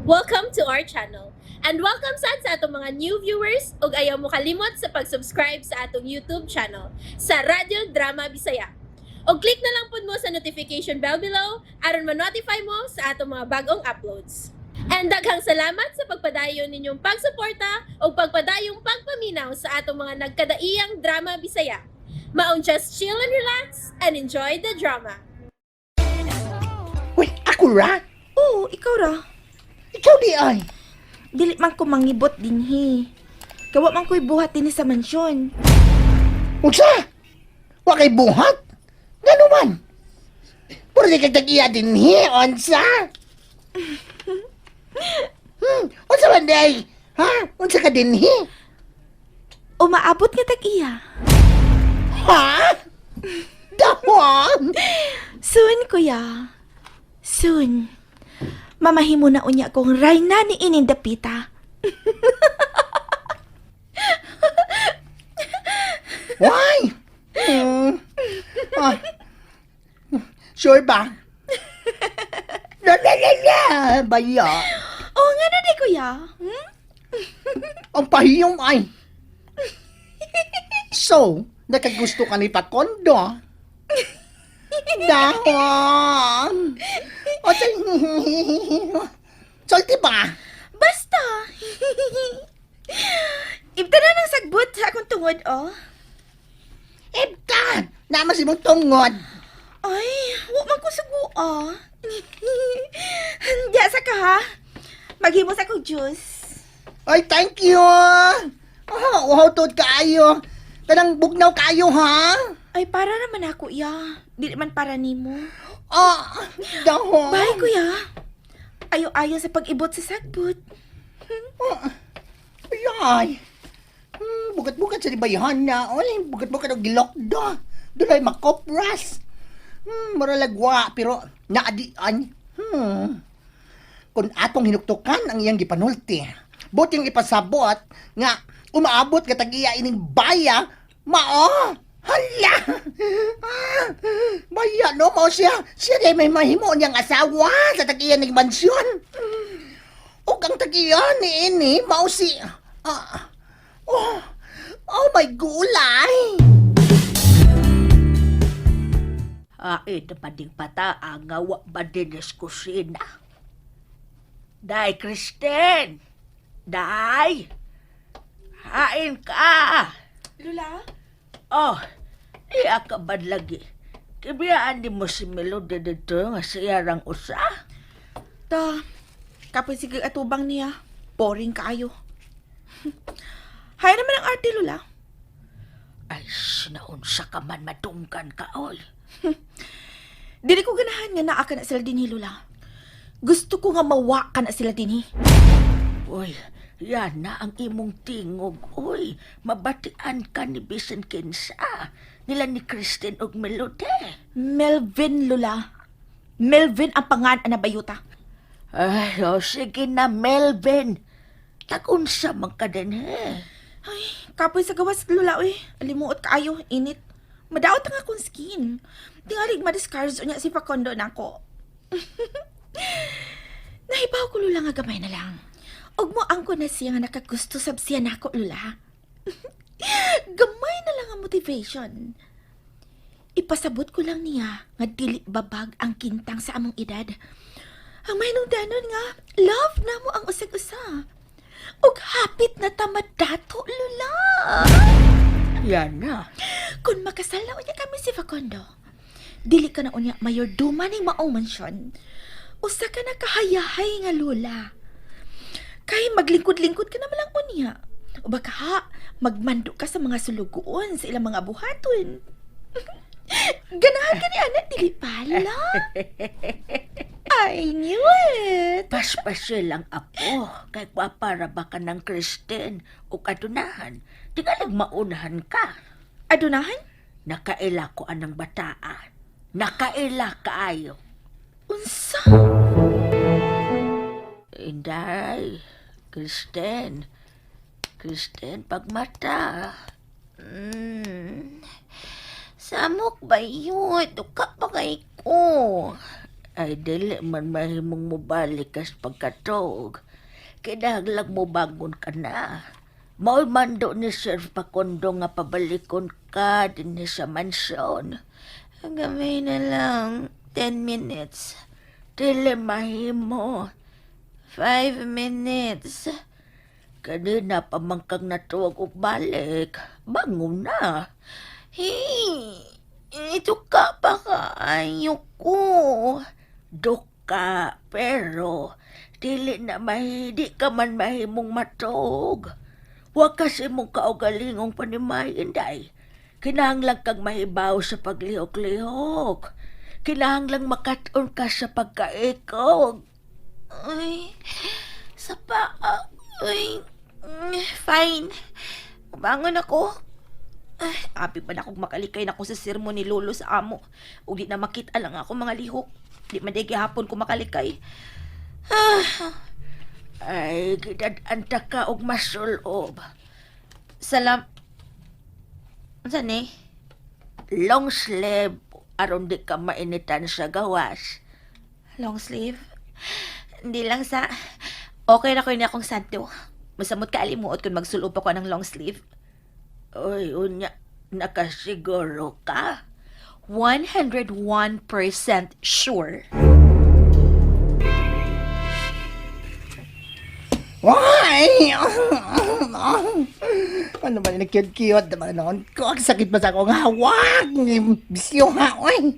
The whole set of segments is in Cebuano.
Welcome to our channel. And welcome sad sa atong mga new viewers ug ayaw mo kalimot sa pag-subscribe sa atong YouTube channel sa Radyo Drama Bisaya. Og click na lang pud mo sa notification bell below aron ma-notify mo sa atong mga bagong uploads. And daghang salamat sa pagpadayon ninyong pagsuporta ug pagpadayong pagpaminaw sa atong mga nagkadaiyang drama Bisaya. Maong just chill and relax and enjoy the drama. Uy, ako ra? Oo, ikaw ra. Ikaw di ay. Dili man ko mangibot dinhi. Gawa man ko'y buhat dinhi sa mansyon. Unsa? Wa kay buhat? Ngano man? Puro di kag tag-iya dinhi, unsa? Unsa man di ay? Ha? Unsa ka dinhi? Umaabot nga tag-iya. Ha? Dahon? Soon, kuya. Soon. Mamahimo na unya kong rayna ni ining dapita. Why? Ah. Sure ba? La la la la, baya. Oo nga na di, kuya. Hmm? Ang pahiyong ay. So, nakagusto ka ni Pakondo? Dahon! O, sulti ba? Basta. Ibta na ng sagbot sa akong tungod, oh. Ebta! Naman si mong tungod. Ay, wa man ko sugo, ah. Diya sa ka, ha? Maghimo sa kong juice. Ay, thank you! Ah, uhaw tuod kaayo. Kanang bugnaw kaayo, ha? Ay, para naman ako, ya. Dili man para nimo. Ah, dahon. Bye, kuya. Ayo-ayo sa pag-ibot sa sagbot. Ay, ay. Bugat-bugat sa libayhan na. Oy, bugat-bugat og gilokdo. Dunay makopras. Maralagwa, pero naadian. Kung atong hinuktukan ang iyang gipanulti, buting ipasabot nga umaabot ka tag-iya ining baya, mao! Hala! Ah, baya no, mao siya. Siya di may mahimo niyang asawa sa tag-iya ning mansyon. Ug ang tag-iya ni ini, mao si... Ah, oh, oh my gulay! Hain na pa ding pata, ang gawa ba din is kusina. Day, Kristen! Day! Hain ka! Lula? Oh, iya ka ba lagi? Kibiyaan di mo si Melody dito nga siyarang usa. Ta, kapoy sige atubang niya. Boring kaayo. Hay naman ang arte, Lula. Ay, sinaunsa ka man madunggan ka, oy. Dili ko ganahan nga naa ka na sila dinhi, Lula. Gusto ko nga mawa ka na sila dinhi. Uy, yan na ang imong tingog, uy. Mabatian ka ni bisan kinsa. Nila ni Kristen og Melody. Melvin, Lula. Melvin ang pangan na bayuta. Ay, oh, sige na, Melvin. Tagunsa man ka din, he. Ay, kapoy sa gawas, Lula, uy. Alimuot kaayo, init. Madaot ang akong skin. Tingalig madiscards unya si Facundo nako. Nahibaw ko, Lula, nga gamay na lang. Ug mo ang ko na siya nga nakagusto sab siya nako, Lula. Gamay na lang ang motivation. Ipasabot ko lang niya nga dili babag ang kintang sa among edad. Ang mahinungdanon nga, love na mo ang usag-usa. Ug hapit na ta madato, Lula. Yan na. Kung makasal na unya kami si Facundo, dili ka na unya mayorduma ning maong mansyon. Usa ka na kahayahay nga lula. Kay maglingkod-lingkod ka naman lang unya. O baka ha, magmando ka sa mga sulugoon sa ilang mga buhaton. Ganahan ka ni anak, dili pala. I knew it. Paspasil lang apo. Kay kwa para ba ka ng Kristen o kadunahan. Tingalig maunahan ka. Adunahan? Nakaila ko anang bataan. Nakaila kaayo. Unsa? Inday, Kristen, Kristen, pagmata. Samok ba yun? Duka pa kay ko. Ay, dili man mahimong mobalik kas pagkatuog. Kinahanglang mobangon ka na. Mao'y mando ni Sir Facundo nga pabalikon ka dinhi sa mansyon. Gamay na lang. 10 minutes. Dili mahimo. 5 minutes. Kanina pa man kang natuwag og balik. Bangon na. Hey, ito ka pa ka. Ayoko. Duka, pero dili na di ka man mahimong matuog. Wa kasi mong kaugalingong panimayin, day. Kinahanglan kang mahibaw sa paglihok-lihok. Kinahanglang makat-on ka sa pagkaikog. Ay, sa paa. Ay, fine. Bangon ako. Ay, abi pa na akong makalikay na ko sa sermon ni Lolo sa amo. Ug di na makita lang ako mga lihok. Di man di gihapon ko makalikay. Ay, gidad-anta ka og masulob. Salam. Unsa ni? Long sleeve aron di ka mainitan sa gawas. Long sleeve? Hindi lang sa. Okay na ko yun akong santo. Masamot ka alimuot kung magsulob ako ng long sleeve. Uy, unya, nakasiguro ka? 101% sure. Why? Ano ba yung cute-cute naman noon ko? Ang sakit ba sa akong hawak? Bisyo ha, oy.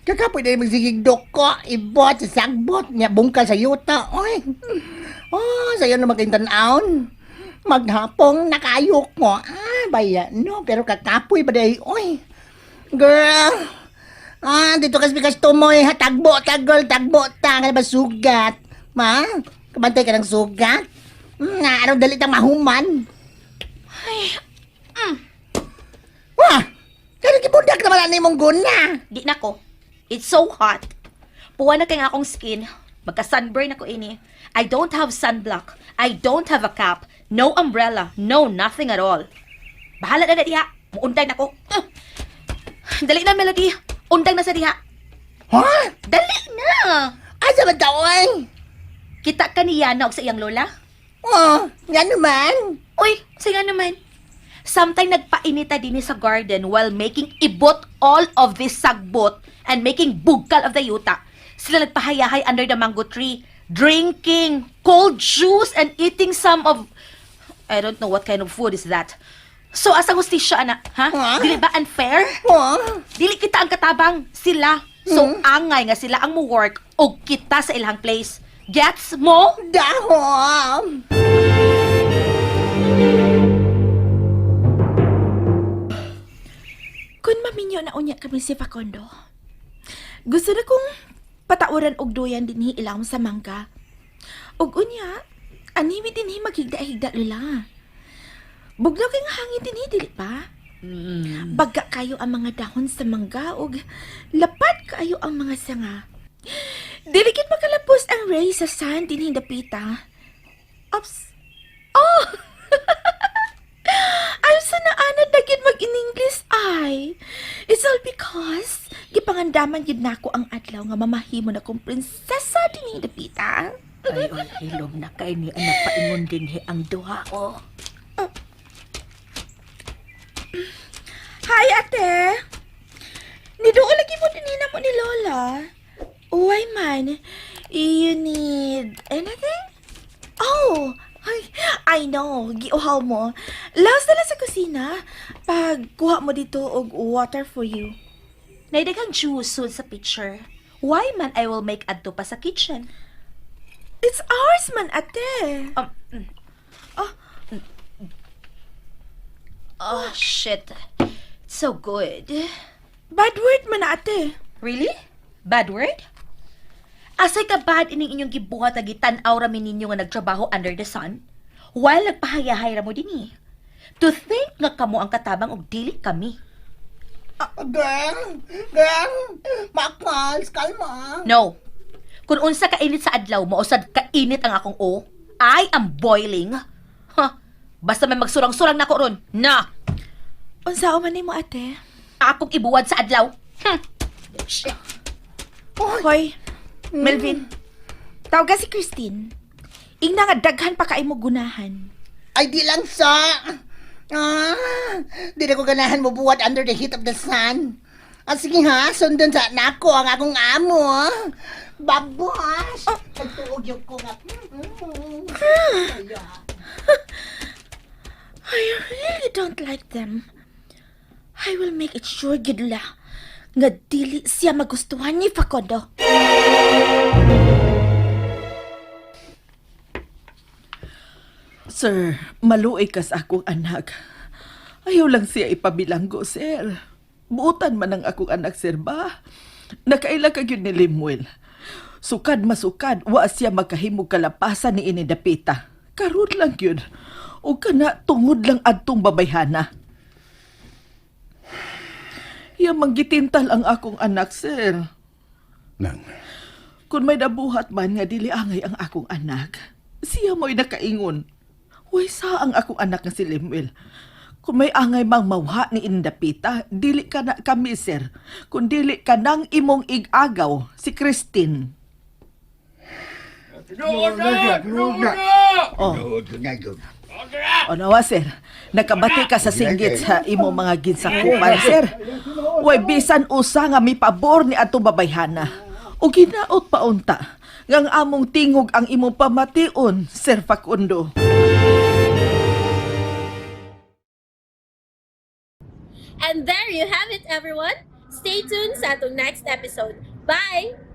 Kakapoy na yung magsigig ko. Ibot sa sagbot. Niya, bungkal sa yuta, oy. Oh, sayo naman kayong tanawon. Maghapong nakayok mo. Ah, baya, no. Pero kakapoy ba dahil, oy. Girl, ah, dito kasi bikas tumoy, ha? Tagbo, tagol, tagbo, ta. Kaya ba sugat? Ma, kabantay ka ng sugat? Araw dali tang mahuman. Ay, Wah! Kaya gibundak naman ani mong guna. Di na ko. It's so hot. Puwa na kay nga akong skin. Magka-sunburn ako ini. I don't have sunblock. I don't have a cap. No umbrella. No nothing at all. Bahala na na diha. Muundang na ko. Dali na, Melody. Undang na sa diha. Ha? Dali na! Asa ba taon? Kita ka ni Yana og sa iyang lola? Oh, nga naman. Uy, sige naman. Sometime nagpainita din sa garden while making ibot all of this sagbot and making bugkal of the yuta. Sila nagpahayahay under the mango tree, drinking cold juice and eating some of, I don't know what kind of food is that. So, asang hustisya, ana? Ha? Huh? Dili ba unfair? Oh, Dili kita ang katabang. Sila. So, angay nga sila ang mo-work o kita sa ilang place. Gets mo? Dahom. Kun maminyo na unya kami si Facundo. Gusto na kong patauran og duyan dinhi ilawom sa mangga. Og unya, animi dinhi maghigda-higda, Lula. Bugnaw kay nga hangin dinhi, dili pa? Baga kayo ang mga dahon sa mangga og lapad kayo ang mga sanga. Dili gid makalapos ang ray sa sun dinhi dapita. Ops. Oh! I'm so naanad na gid mag-in-English ay. It's all because gipangandaman gid nako ang adlaw nga mamahimo na kong prinsesa dinhi dapita. Ay, oy, hilom na kay ni anak paingon dinhi ang duha, oh. Hi, ate. Niduol lagi mo dinhi mo ni Lola. Uy man, you need anything? Oh, ay, I know, giuhaw mo. Laos na lang sa kusina. Pag kuha mo dito og water for you. Naidaghang juice soon sa picture. Why man I will make adto pa sa kitchen? It's ours man, ate. Oh. Oh, shit. It's so good. Bad word man na, ate. Really? Bad word? Asay ka bad ining inyong gibuhat nga gitan-aw ra mi ninyo nga nagtrabaho under the sun? While nagpahayahay ra mo dinhi. To think nga kamo ang katabang og dili kami. Girl, girl, makals, kalma. No. Kung unsa kainit sa adlaw mo usad kainit ang akong o, I am boiling. Huh. Basta may magsurang-surang nako ron. Na, Unsa man nimo, ate? Akong ibuwad sa adlaw. Shit. Hoy. Melvin, tawaga si Christine. Ingna nga daghan pa kay mo gunahan. Ay, di lang sa. Ah, di na ko ganahan mo buhat under the heat of the sun. Ah, sige ha, sundon sa nako ang akong amo. Babuas! Oh. Nagtuog yung ko nga. I really don't like them. I will make it sure gid la nga dili siya magustuhan ni Facundo. Sir, maluoy kas akong anak. Ayaw lang siya ipabilanggo, sir. Buutan man ang akong anak, sir ba? Nakaila ka gyud ni Limuel. Sukad masukad, wa siya makahimog kalapasan ni ini dapita. Karun lang gyud. O kana tungod lang adtong babayhana. Ya manggitintal ang akong anak, sir. Nang, Kung may nabuhat man nga dili angay ang akong anak, siya mo'y nakaingon. Way sa ang akong anak nga si Lemuel. Kung may angay mang mawha ni Indapita, dili ka na kami, sir. Kung dili ka nang imong igagaw, si Christine. Oh. O nawa, sir. Nakabati ka sa singgit sa imong mga ginsakupan, sir. Way bisan usa nga mipabor ni atong babayhana. O ginaot paunta. Ngang among tingog ang imong pamation, Sir Facundo. And there you have it, everyone. Stay tuned sa atong next episode. Bye!